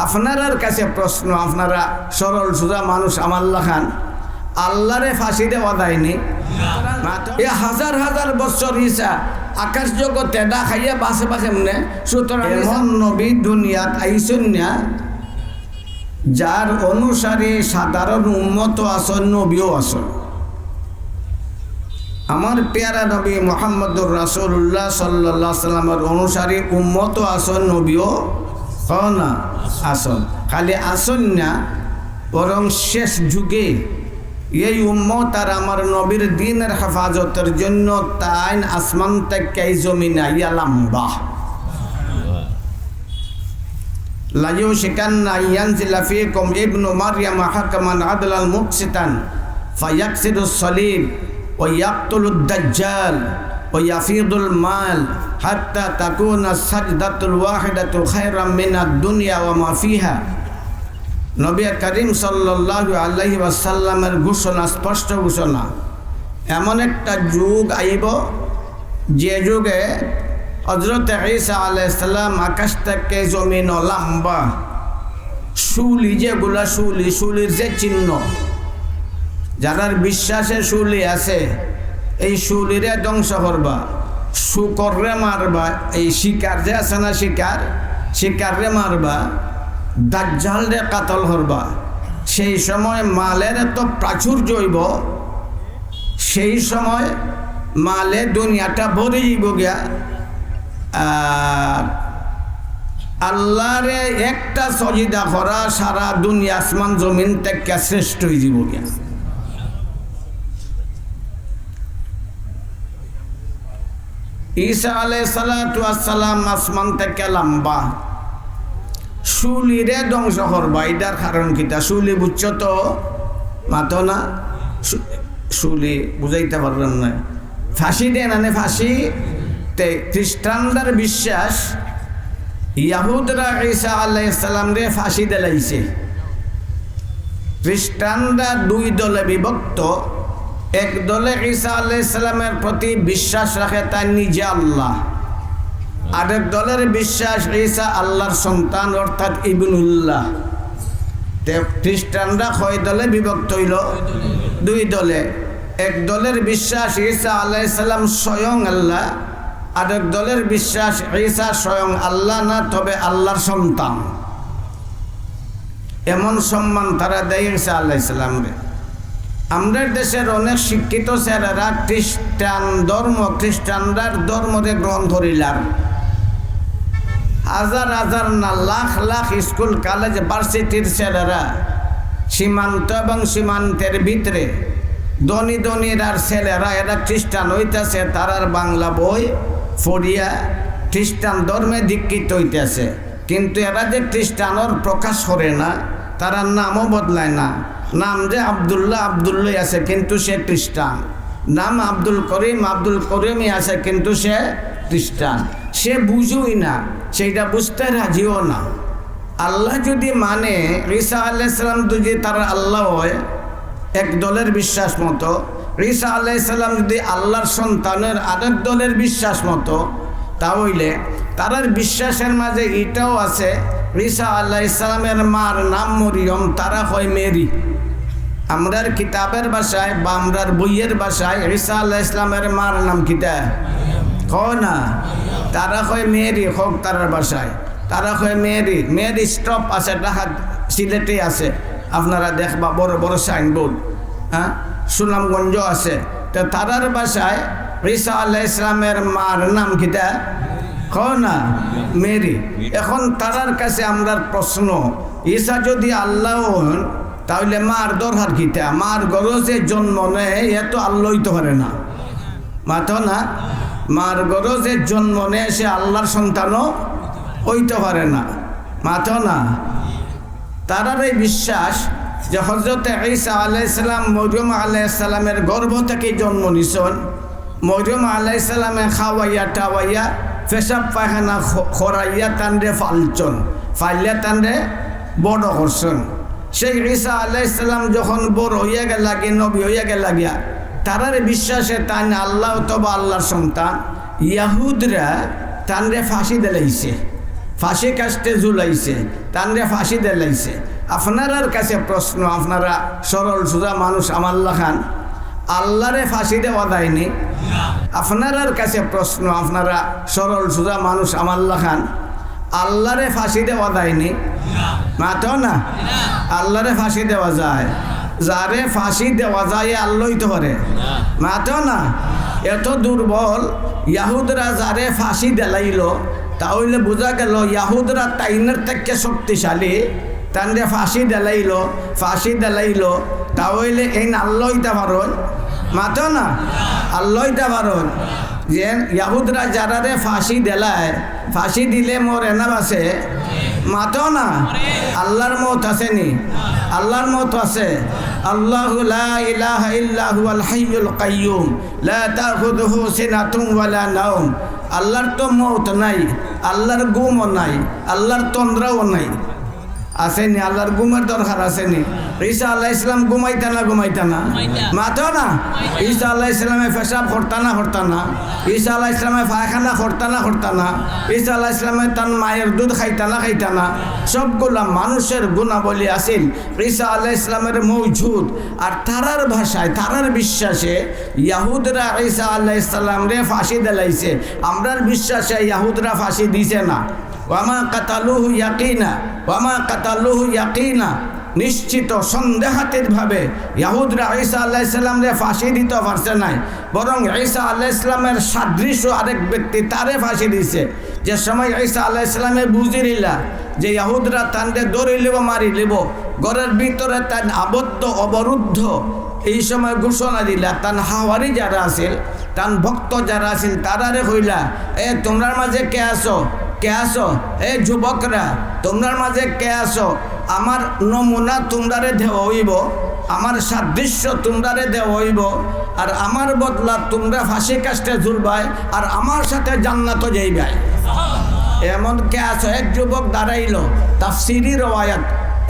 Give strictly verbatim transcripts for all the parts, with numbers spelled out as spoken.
আপনারার কাছে প্রশ্ন, আপনারা সরল সোজা মানুষ আমার লাখান, আল্লারে ফাঁসি দেওয়া যায়নি? মাত্র এ হাজার হাজার বছর ঈসা আকাশ জগতে ডাকাইয়া বাঁচে বা কেমনে? সুতরাং এমন নবী দুনিয়াত আইছইন না, যার অনুসারী সাধারণ উম্মতও আছইন, নবীও আছইন। আমার পেয়ারা নবী মুহাম্মদুর রাসূলুল্লাহ সাল্লাল্লাহু আলাইহি ওয়াসাল্লামের অনুসারী উম্মতও আছইন, নবীও, কও না, আছইন। খালি আছইন না, বরং শেষ যুগে এই উম্মত আর আমার নবীর দ্বীনের হেফাজতের জন্য তাইন আসমান থাকি এই জমিনে আইয়া লামবা। ليوشكن أن ينزل فيكم ابن مريم حكما عدلا مقسطا فيكسر الصليب ويقتل الدجال ويفيض المال حتى تكون السجدة الواحدة خيرا من الدنيا وما فيها। নবী করিম সাল্লাল্লাহু আলাইহি ওয়াসাল্লামের ঘোষণা, স্পষ্ট ঘোষণা, এমন একটা যুগ আইব, যে যুগে হযরত ঈসা আলাইহিস সালাম আকাশ থাকি জমিনো লামবা, শুলি যেগুলা, শুলি, শুলির যে চিহ্ন, যারার বিশ্বাসে শুলি আছে, এই শুলিরে ধ্বংস করবা, শুকররে মারবা, এই শিকার যে আছে না, শিকার, শিকাররে মারবা, দাজ্জালরে কাতল করবা। সেই সময় মালের এত প্রাচুর্য অইব, সেই সময় মালে দুনিয়াটা ভরি যাইব গিয়া। আর আল্লাহরে একটা সজিদা করা সারা দুনিয়া আসমান জমিন থাকি শ্রেষ্ঠ অই যাইব গিয়া। ঈসা আলাইহিস সালাতু ওয়াস সালাম আসমান থাকি লামবা, শুলিরে ধ্বংস করবা। ইটার কারণ কিতা? শুলি বুঝছো তো? মাতো না? শু-, শুলি বুঝাইতে পারলাম না। ফাঁসি দেয় না নে, ফাঁসি। তে খ্রিস্টানরার বিশ্বাস, ইয়াহুদরা ঈসা আলাইহিস সালামরে ফাঁসি দিলাইছে। খ্রিস্টানরা দুই দলে বিভক্ত। এক দলে ঈসা আলাইহিস সালামের প্রতি বিশ্বাস রাখে, তাইন নিজে আল্লাহ। আরেক দলের বিশ্বাস ঈসা আল্লাহর সন্তান, অর্থাৎ ইবনুল্লাহ। তে খ্রিস্টানরা কয় দলে বিভক্ত অইল? দুই দলে। এক দলের বিশ্বাস ঈসা আলাইহিস সালাম স্বয়ং আল্লাহ, আরেক দলের বিশ্বাস ঈসা স্বয়ং আল্লাহ না, তবে আল্লাহর সন্তান। এমন সম্মান তারা দেয় ঈসা আলাইহিস সালামরে। আমরার দেশের অনেক শিক্ষিত ছেলেরা খ্রিস্টান ধর্ম, খ্রিস্টানরার ধর্মরে গ্রহণ করিলার। হাজার হাজার না, লাখ লাখ স্কুল, কলেজ, ভার্সিটির ছেলেরা সীমান্ত এবং সীমান্তের ভিতরে ধনী ধনীরার ছেলেরা এরা খ্রিস্টান অইতাছে, তারার বাংলা বই পড়িয়া খ্রিস্টান ধর্মে দীক্ষিত অইতাছে। কিন্তু এরা যে খ্রিস্টানর প্রকাশ করে না, তারার নামও বদলায় না। নাম যে আব্দুল্লাহ, আব্দুল্লাহ আছে, কিন্তু সে খ্রিস্টান। নাম আব্দুল করিম, আব্দুল করিমই আছে, কিন্তু সে খ্রিস্টান। সে বুঝুই না, সেইটা বুঝতে রাজিও না। আল্লাহ যদি মানে, ঈসা আলাইহিস সালাম যদি তার আল্লাহ হয়, এক দলের বিশ্বাস মতো, ঈসা আলাইহিস সালাম যদি আল্লাহর সন্তানের আরেক দলের বিশ্বাস মতো, তা হইলে তারার বিশ্বাসের মাঝে এটাও আছে, ঈসা আলাইহিস সালামের মার নাম মরিয়ম, তারা কয় মেরি। আমরার কিতাবের ভাষায় বা আমরার বইয়ের ভাষায় ঈসা আলাইহিস সালামের মার নাম কিতা? কও না। তারা কয় মেরি, হোক তারার ভাষায়। তারা কয় মেরি, মেরি স্টপ আছে, ঢাকা সিলেটে আছে, আপনারা দেখবা বড় বড় সাইনবোর্ড, হ্যাঁ, সুনামগঞ্জ আছে। তো তারার ভাষায় ঈসা আলাইহিস সালামের মার নাম কিতা? কও না, মেরি। এখন তারার কাছে আমরার প্রশ্ন, ঈসা যদি আল্লাহ হন, তাহলে মার দরকার কিতা? মার গর্ভে যে জন্ম নেয়, এ তো আল্লাহ অইতে পারে না। মাতো না? মার গর্ভে যে জন্ম নেয়, সে আল্লাহর সন্তানও অইতে পারে না। মাতো না? তারার এই বিশ্বাস যে হজরতে ঈসা আলাইহিস সালাম মরিয়ম আলাইহিস সালামের গর্ভ থাকি জন্ম নিছইন, মরিয়ম আলাইহিস সালামে খাওয়াইয়া টাওয়াইয়া, পেশাব পায়খানা খ-, করাইয়া তানরে পালছইন, পালিয়া তানরে বড় করছইন। সেই ঈসা আলাইহিস সালাম যখন বড় অইয়া গেলা গিয়া, নবী অইয়া গেলা গিয়া, তারার বিশ্বাসে তাইন আল্লাহ অথবা আল্লাহর সন্তান, ইয়াহুদরা তানরে ফাঁসি দিলাইছে। ফাঁসি কাষ্ঠে ঝুলাইছে, তানরে ফাঁসি দেলাইছে। আপনারার কাছে প্রশ্ন, আপনারা সরল সুজা মানুষ আমার লাখান, আল্লারে ফাঁসি দেওয়া যায়নি? আপনারার কাছে প্রশ্ন, আপনারা সরল সুজা মানুষ আমার লাখান, আল্লারে ফাঁসি দেওয়া যায়নি? মাতো না। আল্লারে ফাঁসি দেওয়া যায়? যারে ফাঁসি দেওয়া যায়, এ আল্লাহ অইতো পারে? মাতো না। এত দুর্বল, ইয়াহুদরা যারে ফাঁসি দেলাইলো, তা অইলে বুঝা গেল ইয়াহুদরা তাইনর থাকি শক্তিশালী। তানরে ফাঁসি দেলাইলো, ফাঁসি দেলাইলো, তা অইলে এইন আল্লাহ অইতা পারইন? মাতো না। আল্লাহ অইতা পারইন? যে ইয়াহুদরা যারারে ফাঁসি দেলায়, ফাঁসি দিলে মরে না বাঁচে? মাতো না। আল্লাহর মউত আছে নি? আল্লাহর মউত আছে। আল্লাহু লা ইলাহা ইল্লা হুয়াল হাইয়ুল কাইয়ুম, লা তাখুযুহু সিনাতুন ওয়ালা নাওম। আল্লাহর তো মউত নাই, আল্লাহর ঘুমও নাই, আল্লাহর তন্দ্রাও নাই। আছে নি? আল্লাহর ঘুমের দরকার আছে নি? ঈসা আলাইহিস সালাম ঘুমাইতা না, ঘুমাইতা না? ঘুমাইতা। মাতো না। ঈসা আলাইহিস সালামে পেশাব করতা না, করতা না? ঈসা আলাইহিস সালামে পায়খানা করতা না, করতা না? ঈসা আলাইহিস সালামে তান মায়ের দুধ খাইতা না, খাইতা না? সবগুলা মানুষের গুণাবলী আছিল। ঈসা আলাইহিস সালামের মওজুদ। আর তারার ভাষায়, তারার বিশ্বাসে ইয়াহুদরা ঈসা আলাইহিস সালামরে ফাঁসি দেলাইছে। আমরার বিশ্বাসে ইয়াহুদরা ফাঁসি দিছে না। ওয়ামা কাতালুহু ইয়াকিনা, ওয়ামা কাতালুহু ইয়াকিনা। নিশ্চিত সন্দেহাতীতভাবে ইয়াহুদরা ঈসা আলাইহিস সালামরে ফাঁসি দিতো পারছে নায়, বরং ঈসা আলাইহিস সালামের সাদৃশ্য আরেক ব্যক্তি তারে ফাঁসি দিছে। যে সময় ঈসা আলাইহিস সালামে বুঝিলিলা যে ইয়াহুদরা তানরে ধরিলিবো, মারিলিবো, ঘরের ভিতরে তান আবদ্ধ, অবরুদ্ধ, এই সময় ঘোষণা দিলা, তান হাওয়ারি যারা আছিল, তান ভক্ত যারা আছিল, তারারে কইলা, "এ, তোমরার মাঝে কে আছো? কে আছো? এ যুবকরা, তোমরার মাঝে কে আছো? আমার নমুনা তোমরারে দেওয়া অইবো, আমার সাদৃশ্য তোমরারে দেওয়া অইবো, আর আমার বদলা তোমরা ফাঁসি কাষ্ঠে ঝুলবায়, আর আমার সাথে জান্নাতো যাইবায়।" এমন কে আছো? এক যুবক দাঁড়াইলো, তাফসিরি রওয়ায়াত,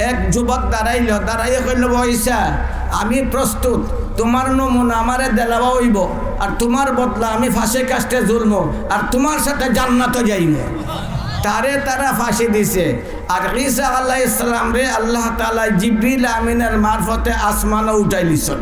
এক যুবক দাঁড়াইলো, দাঁড়াইয়া কইলো, "ও ঈসা, আমি প্রস্তুত, তোমার নমুনা আমারে দেলাওয়া অইবো, আর তোমার বদলা আমি ফাঁসি কাষ্ঠে ঝুলমু, আর তোমার সাথে জান্নাতো যাইমু।" তারে তারা ফাঁসি দিছে। আর ঈসা আলাইহিস সালামরে আল্লাহ তাআলা জিবরিল আমিনের মারফতে আসমানো উঠাইলিছইন।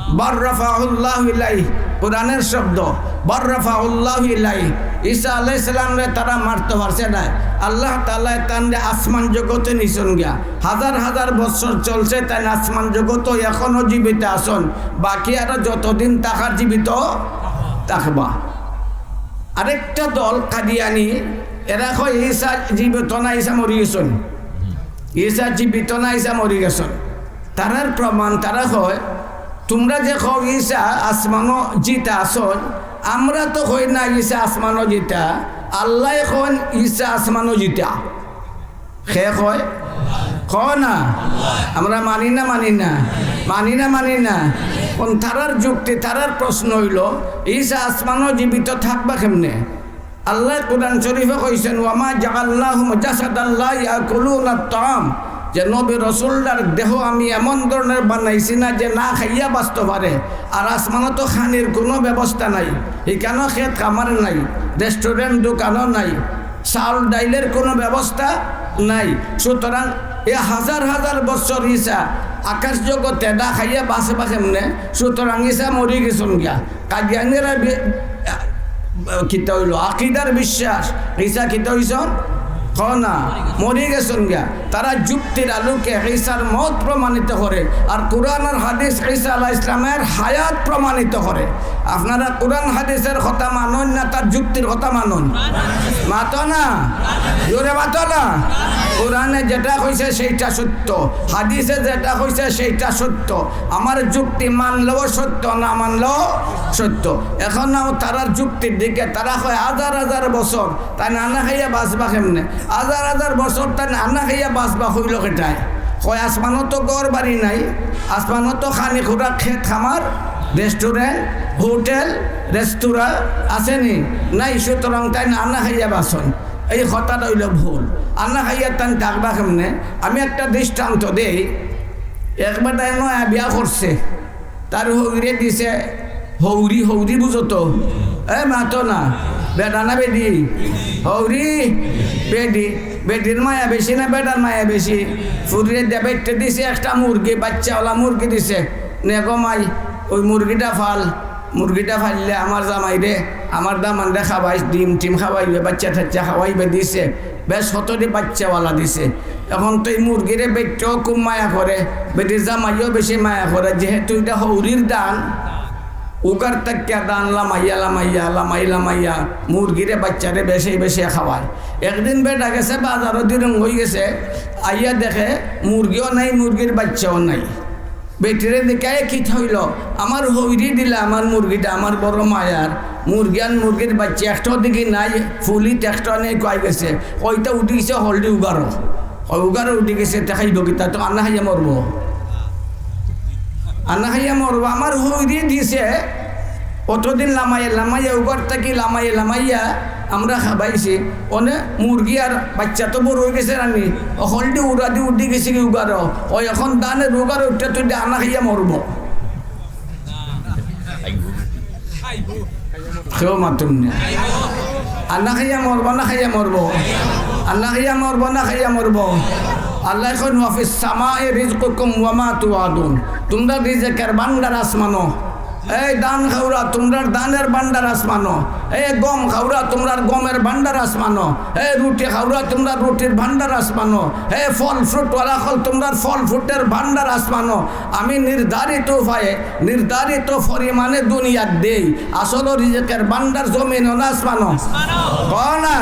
বাররাফাহুল্লাহু ইলাইহি, কোরআনের শব্দ, বাররাফাহুল্লাহু ইলাইহি। ঈসা আলাইহিস সালামরে তারা মারতো পারছে নায়। আল্লাহ তাআলায় তানরে আসমান জগতো নিছইন গিয়া। হাজার হাজার বছর চলছে তাইন আসমান জগতো, এখনো জীবিত আছইন। বাকি আরো যতদিন থাকার জীবিত থাকবা। আরেকটা দল কাদিয়ানি, এরা কয় ঈসা জীবিত না, ঈসা মরি গেছইন। ঈসা জীবিত না, ঈসা মরি গেছইন। তারার প্রমাণ, তারা কয়, "তোমরা যে কও ঈসা আসমানো যিতা আছইন, আমরা তো কই না ঈসা আসমানো যিতা, আল্লায় কইন ঈসা আসমানো যিতা।" কে কয়? কও না। আমরা মানি না, মানি না? মানি না, মানি না? কোন তারার যুক্তি, তারার প্রশ্ন অইলো, ঈসা আসমানো জীবিত থাকবা কেমনে? আল্লায় কোরআন শরীফে কইছইন, "ওয়ামা জাআলনাহুম জাসাদান লা ইয়াকুলুনাত তাআম", যে নবী রসুলরার দেহ আমি এমন ধরনের বানাইছি না যে না খাইয়া বাঁচতো পারে। আর আসমানো তো খানির কুনু ব্যবস্থা নাই, হিকানো খেত খামার নাই, রেস্টুরেন্ট দোকানও নাই, চাউল ডাইলের কুনু ব্যবস্থা নাই। সুতরাং এ হাজার হাজার বছর ঈসা আকাশ জগতে না খাইয়া বাঁচবা কেমনে? সুতরাং ঈসা মরি গেছইন গিয়া। কাদিয়ানিরা বি-, আ, কিতা অইলো? আকিদার বিশ্বাস। ঈসা কিতা অইছইন? কও না, মরি গেছইন গিয়া। তারা যুক্তির আলোকে ঈসার মউত প্রমাণিত করে, আর কোরআন আর হাদিস ঈসা আলাইহিস সালামের হায়াত প্রমাণিত করে। আপনারা কোরআন হাদিসের কথা মানইন না, তার যুক্তির কথা মানইন? মাতো না, জোরে মাতো না। কোরআনে যেটা কইছে সেইটা সত্য, হাদিসে যেটা কইছে সেইটা সত্য। আমার যুক্তি মানলেও সত্য, না মানলেও সত্য। এখন নাও তারার যুক্তির দিকে, তারা কয় হাজার হাজার বছর তাইন না খাইয়া বাঁচবা কেমনে? হাজার হাজার বছর তাইন না খাইয়া বাঁচবা কইলো কেটায়? কয় আসমানো তো ঘর বাড়ি নাই, আসমানো তো খানি খুরা খেত খামার, রেস্টুরেন্ট, হোটেল, রেস্তোরাঁ আছে নি? নাই, সুতরাং তাইন না খাইয়া বাঁচইন। এই কথাটা অইলো ভুল। না খাইয়া তাইন থাকবা কেমনে? আমি একটা দৃষ্টান্ত দেই। এক বেটায় নয়া বিয়া করছে, তার হউরিরে দিছে, হউরি, হউরি বুঝো তো? এ, মাতো না। বেটা না বেটি? হউরি? বেটি। বেটির মায়া বেশি না বেটার মায়া বেশি? ফুরিরে দে বেটে দিছে একটা মুরগি, বাচ্চাওয়ালা মুরগি দিছে। নে গো মাই, ওই মুরগিটা ফাল, মুরগিটা ফাললে আমার জামাইরে, আমার দামানরে খাওয়াইস, ডিম টিম খাওয়াইবে, বাচ্চা টাচ্চা খাওয়াইবে দিছে। বেশ হতটি বাচ্চাওয়ালা দিছে। এখন তো এই মুরগিরে বেটটাও খুব মায়া করে, বেটির জামাইও বেশি মায়া করে, যেহেতু এটা হউরির দান, উগার থাকিয়া দান লামাইয়া লামাইয়া লামাই লামাইয়া মুরগিরে বাচ্চারে বেশি বেশি খাওয়ায়। একদিন বেটা গেছে বাজারো, দিরং অই গেছে, আইয়া দেখে মুরগিও নাই, মুরগির বাচ্চাও নাই। বেটিরে জিকায়, "কিতা অইলো?" "আমার হউরি দিলা আমার মুরগিটা, আমার বড় মায়ার মুরগি আর মুরগির বাচ্চা একটাও দেখি নাই, ফুলি একটাও নাই, কই গেছে?" কইতা উঠি গেছে হকলটি উগারো। কয়, "উগারো উঠি গেছে, তে খাইবো কিতা? তো আন্না খাইয়া মরবো, আন্না খাইয়া মরবো। আমার হউরি দিছে, অতদিন লামাইয়া লামাইয়া, উগার থাকি লামাইয়া লামাইয়া আমরা খাবাইছি। অনে মুরগি আর বাচ্চা তো বড় অই গেছে নানি, হকলটি উড়া দি উঠি গেছে কি উগারো। ওই এখন দানে উগারো উঠতে তুই আন্না খাইয়া মরবো।" কেউ মাতুন না। আন্না খাইয়া মরবো না খাইয়া মরবো? আন্না খাইয়া মরবো না খাইয়া মরবো? আল্লায় কইন, "ওয়াফিস সামাই রিজকুকুম ওয়া মা তুআদুন।" তুমরার রিজিকের ভান্ডার আসমানো। এই ধান খাওরা, তুমরার ধানের ভান্ডার আসমানো। এই গম খাওরা, তুমরার গমের ভান্ডার আসমানো। এই রুটি খাওরা, তুমরার রুটির ভান্ডার আসমানো। এই ফল ফ্রুট ওয়ালা অকল, তুমরার ফল ফ্রুটের ভান্ডার আসমানো। আমি নির্ধারিত উপায়ে নির্ধারিত পরিমাণে দুনিয়াত দেই। আসল রিজিকের ভান্ডার জমিনো না আসমানো? কও না,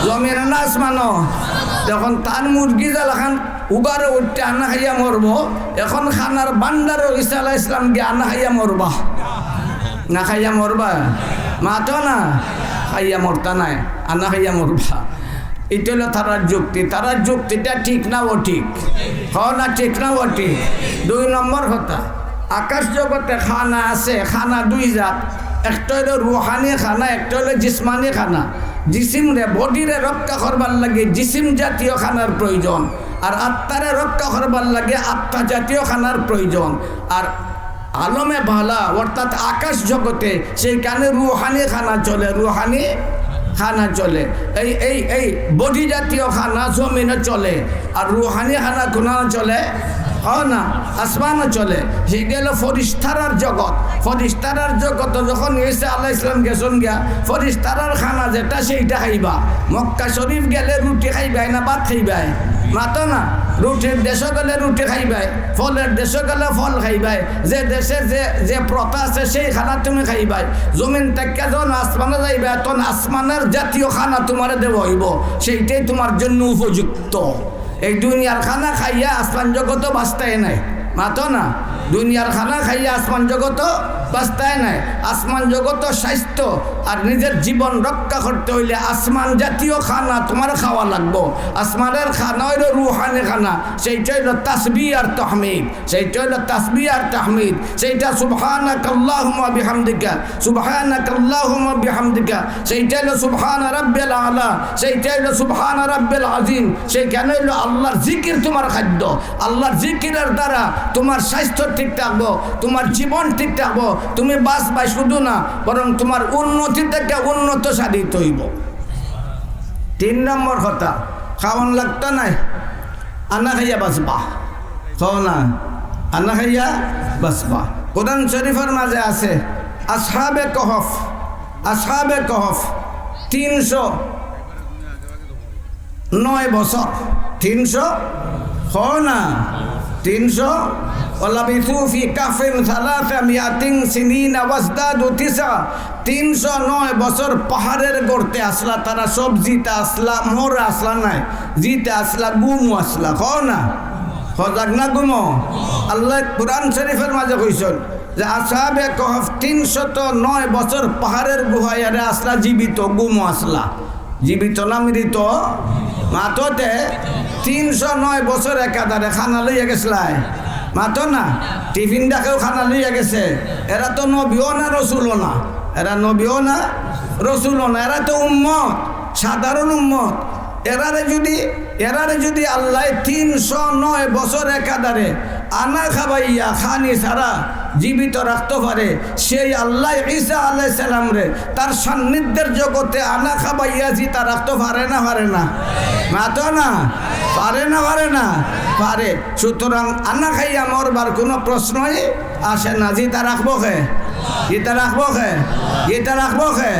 জমিনো না আসমানো? যখন তান মুরগি জালাখান উগারো উঠতে আন্না খাইয়া মরবো, এখন খানার ভান্ডারো ঈসা আলাইহিস সালাম গিয়া আন্না খাইয়া মরবা, না খাইয়া মরবা? মাতো না, খাইয়া মরতা নায়, আন্না খাইয়া মরবা। ইটা অইলো তারার যুক্তি। তারার যুক্তিটা ঠিক না অঠিক? কও না, ঠিক না অঠিক? দুই নম্বর কথা, আকাশ জগতে খানা আছে, খানা দুই জাত, একটা অইলো রুহানি খানা, একটা অইলো জিসমানি খানা। জিসিমরে, বডিরে রক্ষা করবার লাগি জিসিম জাতীয় খানার প্রয়োজন, আর আত্মারে রক্ষা করবার লাগি আত্মা জাতীয় খানার প্রয়োজন। আর আলমে বালা অর্থাৎ আকাশ জগতে সেইখানে রুহানি খানা চলে, রুহানি খানা চলে। এই, এই, এই বডি জাতীয় খানা জমিনো চলে, আর রুহানি খানা কুনো চলে? কও না, আসমানো চলে। সেইটা অইলো ফিরিস্তারার জগৎ। ফিরিস্তারার জগতো যখন ঈসা আলাইহিস সালাম গেছইন গিয়া, ফিরিস্তারার খানা যেটা সেইটা খাইবা। মক্কা শরীফ গেলে রুটি খাইবায় না ভাত খাইবায়? মাতো না। রুটির দেশো গেলে রুটি খাইবায়, ফলের দেশো গেলে ফল খাইবায়। যে দেশে যে, যে প্রথা আছে, সেই খানা তুমি খাইবায়। জমিন থাকিয়া যখন আসমানো যাইবায়, তখন আসমানের জাতীয় খানা তুমারে দেওয়া অইবো, সেইটাই তুমার জন্য উপযুক্ত। এই দুনিয়ার খানা খাইয়া আসমান জগতো বাঁচতায় নায়, মাতো না। দুনিয়ার খানা খাইয়া আসমান জগতো বাঁচতায় নায়। আসমান জগতো স্বাস্থ্য আর নিজের জীবন রক্ষা করতে অইলে আসমান জাতীয় খানা তুমার খাওয়া লাগবো। আসমানের খানা অইলো রুহানি খানা, সেইটা অইলো তাসবিহ আর তাহমিদ, সেইটা অইলো তাসবিহ আর তাহমিদ, সেইটা সুবহানাকাল্লাহুম্মা বিহামদিকা, সুবহানাকাল্লাহুম্মা বিহামদিকা, সেইটা অইলো সুবহানা রাব্বিয়াল আলা, সেইটা অইলো সুবহানা রাব্বিয়াল আজিম। সেইখানে অইলো আল্লাহর জিকির তুমার খাদ্য। আল্লাহর জিকিরের দ্বারা তুমার স্বাস্থ্য ঠিক থাকবো, তুমার জীবন ঠিক থাকবো। তুমি বাঁচবায় শুধু না, বরং তুমার উন্নতি থাকিয়া উন্নত সাধিত অইবো। তিন নম্বর কথা, খাওন লাগতো নায়, আন্না খাইয়া বাঁচবা। কও না, আন্না খাইয়া বাঁচবা। কোরআন শরীফের মাঝে আছে, আসহাবে কহফ, আসহাবে কহফ তিনশো নয় বছর, তিনশো, কও না, তিনশো, ওয়ালাবিসু ফি কাহফিম সালাসা মিয়াতিন সিনিনা ওয়াজদাদু তিসা। তিনশো নয় বছর পাহাড়ের গর্তে আছলা, তারা সব জিতা আছলা, মরা আছলা নায়, জিতা আছলা, ঘুমো আছলা, কও না, সজাগ না ঘুমো? আল্লায় কোরআন শরীফের মাঝে কইছইন যে আসহাবে কহফ তিনশত নয় বছর পাহাড়ের গুহায় এরা আছলা জীবিত, ঘুমো আছলা। জীবিত না মৃত? মাততে তিনশো নয় বছর একাধারে খানা লইয়া গেছলায়। মাতো না, টিফিন ডাকেও খানা লইয়া গেছে। এরা তো নবীও না, রসুলও না। এরা নবীও না, রসুলও না। এরা তো উম্মত, সাধারণ উম্মত। এরারে যুদি, এরারে যুদি আল্লায় তিনশো নয় বছর একাধারে আনা খাবাইয়া খানি ছাড়া জীবিত রাখতো পারে, সেই আল্লায় ঈসা আলাইহিস সালামরে তার সান্নিধ্যের জগতে আনা খাবাইয়া জিতা রাখতো পারে না, পারে না? মাতো না, পারে না, পারে না? পারে। সুতরাং আনা খাইয়া মরবার কুনু প্রশ্নই আসে না। জিতা রাখবো কে? জিতা রাখবো কে? জিতা রাখবো কে?